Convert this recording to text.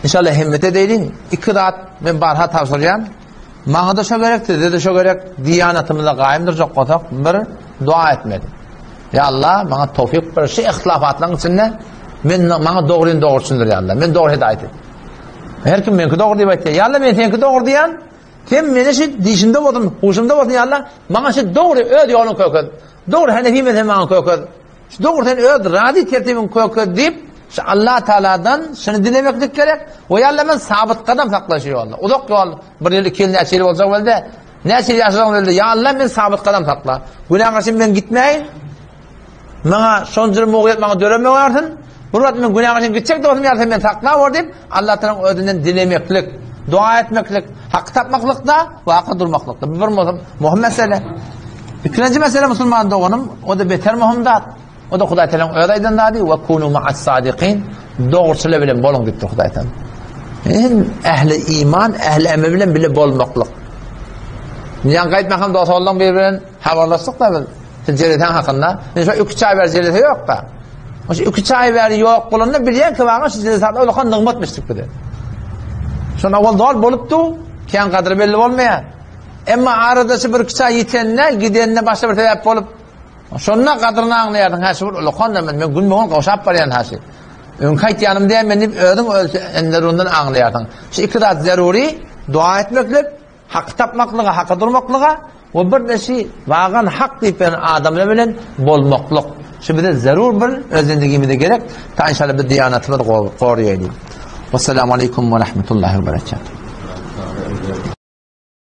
Inşallah himmet edeýliň. Iki zat men barha tabşyrýan. Maňa-da şo gerek, size-de şo gerek. Diýanatymyzda gaýym durjak bolsak, bir dua etmeli. Ýa Allah, maňa towfik ber. Şu ihtilafatlaryň içinde men maňa dogryny dogry düşündir ýa Allah. Men dogry hidaýat et. Her kim meňki dogry diýip aýtýar. Ýa Allah, men seňki dogry diýýän. Sen meni şu dişimde bolsun, huşumda bolsun ýa Allah. Maňa şu dogry öz ýoluny kökez. Dogry Hanefi mezhebi maňa kökez. Şu dogry sen öz razy tertibiň kökez diýip, şu Allah Taaladan şuny dilemeklik gerek. We ýa Allah men sabyt gadam sakla şu ýolda. Uzak ýol, bir ýyl, iki ýyl näçe ýyl boljak boldy. Näçe ýyl ýaşajagym belli. Ýa Allah men sabyt gadam sakla. Günä garşy men gitmäýin. Maňa şonca mugyýet maňa döremewersin. Bir wagt men günä garşy gitjek bolsam ýa sen meni sakla bor diýip, Allah Taalanyň özünden dilemeklik, dua etmeklik, haky tapmaklykda we haka durmaklykda. Bu bir möhüm mesele. Ikinji mesele musulman doganym, o-da beter möhüm zat. O-da Hudaý Taalanyň öz aýdan zady, we kunu ma'as sadikin. Dogruçylar bilen boluň diýipdir Hudaý Taala. Hem ähli iman, ähli emel bilen bile bolmaklyk. Ýan gaýtmakam dost-oglan bir bilen habarlaşdyk da biz. Şu jelesäň hakynda. Men şu iki çaý bäri jelese ýok-da. Şu iki çaý bäri ýok bolanda bilýän ki baga şu jelese ulakan nygmatmyşdyk bize. Şonda owal dol bolupdy, kän gadyry belli bolmaýar. Emma arada şu bir iki çaý ýitende, gidenine başga bir sebäp bolup, şonda gadyryny aňlaýarsyň, hä şu bir ulakan da men, men günbe-gün gowşap barýan hä şu. Öňki aýtýanym däl men diýip özüň öz enderundan aňlaýarsyň. Şu iki zat zerury, dua etmeklik, Haky tapmaklyga, haka durmaklyga we bir-de şi wagan hak diýip beren adamlar bilen bolmaklyk. Şu bize zerur bir öz zindigimize gerek. Ta inşallah biz diýanatymyzy goraýaly. Wessalamu aleýkum we rahmetullahi we berekatuh.